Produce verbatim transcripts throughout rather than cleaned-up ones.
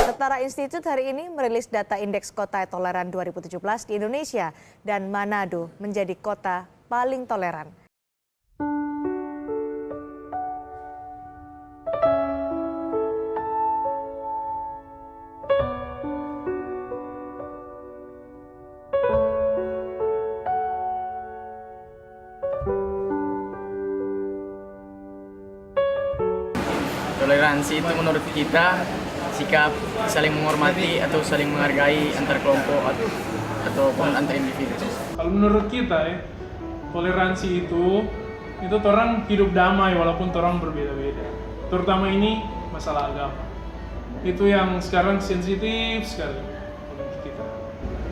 Setara Institute hari ini merilis data Indeks Kota Toleran dua ribu tujuh belas di Indonesia, dan Manado menjadi kota paling toleran. Toleransi itu menurut kita sikap saling menghormati atau saling menghargai antar kelompok atau, ataupun antar individu. Kalau menurut kita, ya, toleransi itu, itu torang hidup damai walaupun torang berbeda-beda. Terutama ini masalah agama. Itu yang sekarang sensitif sekali menurut kita.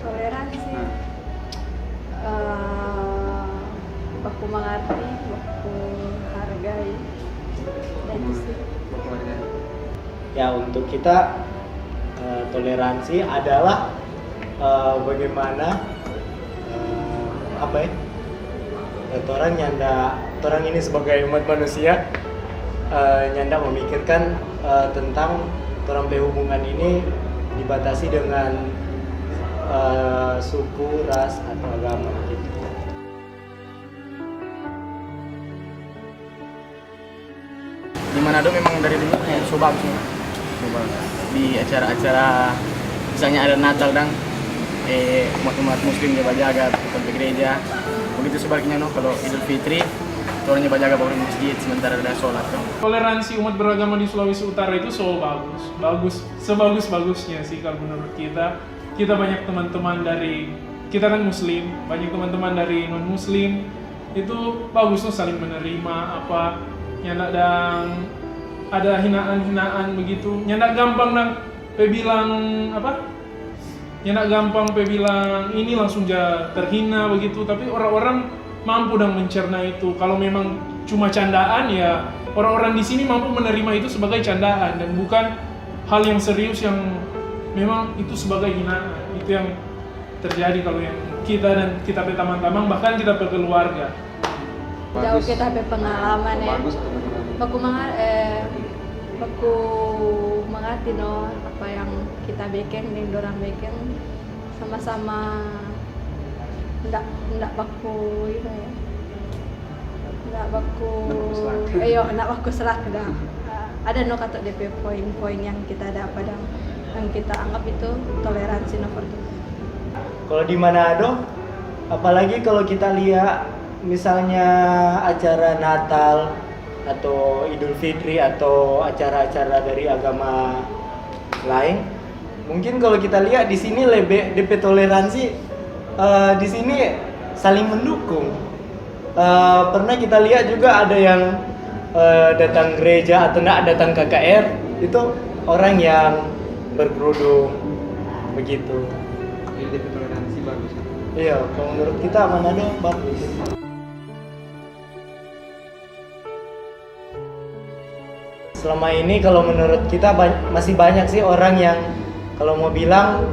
Toleransi. Nah. Eh, baku mengerti, baku hargai. Dan itu sih. Baku hargai. Ya, untuk kita, eh, toleransi adalah, eh, bagaimana, eh, apa ya, eh, torang nyanda, torang ini sebagai umat manusia, eh, nyanda memikirkan, eh, tentang torang pe hubungan ini dibatasi dengan, eh, suku, ras, atau agama gitu. Di Manado memang dari dulu kayak so bagus nih. So bagus. Di acara-acara, misalnya ada Natal dang, eh, umat-umat muslim dia bajaga, bukan ke gereja. Begitu sebaliknya no, kalau Idul Fitri, torang dia bajaga bangun masjid sementara ada sholat no. Toleransi umat beragama di Sulawesi Utara itu so bagus, bagus, sebagus-bagusnya sih kalau menurut kita. Kita banyak teman-teman dari, kita kan muslim, banyak teman-teman dari non-muslim, itu bagus tuh saling menerima, apa, nyanda dang ada hinaan-hinaan begitu, nyanda gampang dang pe bilang, apa, nyanda gampang pe bilang ini langsung ja terhina begitu, tapi orang-orang mampu dang mencerna itu. Kalau memang cuma candaan, ya orang-orang di sini mampu menerima itu sebagai candaan dan bukan hal yang serius yang memang itu sebagai hinaan. Itu yang terjadi kalau yang kita dan kita pe tamang-tamang, bahkan kita pe keluarga. Jauh kita pe pengalaman, ya. Bagus, teman-teman. Baku mengar-, eh, baku mengerti no apa yang kita bekeng deng dorang bekeng, sama-sama ndak, ndak baku itu ya. Ndak baku, iyo, ndak baku serak dah. Ada no kato depe poin-poin yang kita dapa dang, yang kita anggap itu toleransi no for kita. Kalau di Manado, apalagi kalau kita lia misalnya acara Natal atau Idul Fitri atau acara-acara dari agama lain, mungkin kalau kita lia di sini lebe depe toleransi, eh, di sini saling mendukung. Eh, pernah kita lia juga ada yang, eh, datang gereja atau ndak datang K K R, itu orang yang berkerudung, begitu. Jadi depe toleransi bagus ya? Iya, kalau menurut kita Manado bagus. Selama ini kalau menurut kita ba-, masih banyak sih orang yang kalau mau bilang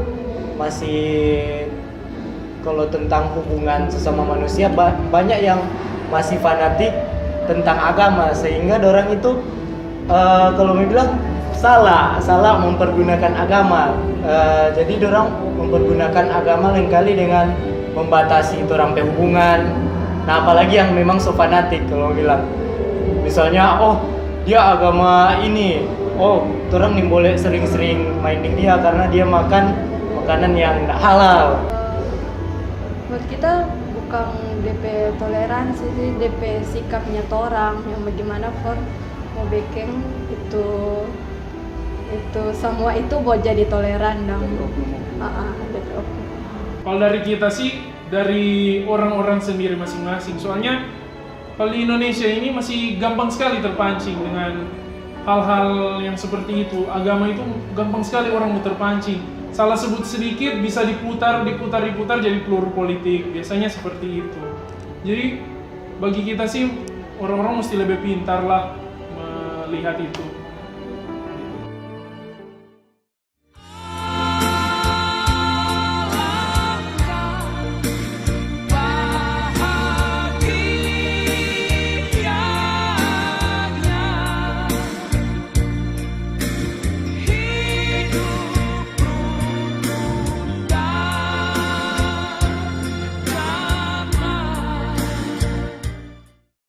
masih, kalau tentang hubungan sesama manusia ba-, banyak yang masih fanatik tentang agama, sehingga dorang itu, eh, kalau mau bilang salah, salah mempergunakan agama. Eh, jadi dorang mempergunakan agama lain kali dengan membatasi torang pe hubungan. Nah, apalagi yang memang so fanatik kalau mau bilang. Misalnya, oh, dia agama ini, oh, torang nimbole sering-sering main deng dia karena dia makan makanan yang ndak halal. Buat kita bukan depe toleransi sih, depe sikapnya torang yang bagaimana for mo bekeng itu, itu semua itu buat jadi toleran dang. Jadi oknum-oknum. Aa, jadi oknum. Kalau dari kita sih, dari orang-orang sendiri masing-masing. Soalnya, kalau di Indonesia ini masih gampang sekali terpancing dengan hal-hal yang seperti itu. Agama itu gampang sekali orang mau terpancing. Salah sebut sedikit bisa diputar, diputar, diputar jadi peluru politik. Biasanya seperti itu. Jadi, bagi kita sih, orang-orang mesti lebih pintar lah melihat itu.